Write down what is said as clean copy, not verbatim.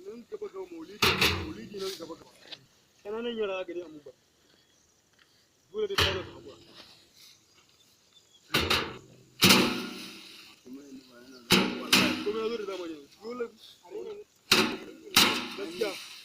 Nan gaba ga maulidi, maulidi nan gaba gaba. Ƙananan yara gari a mu ba. Dole dai tare su haƙura. Wallahi, komai ya zo da zamani yanzu. Dole gaskiya.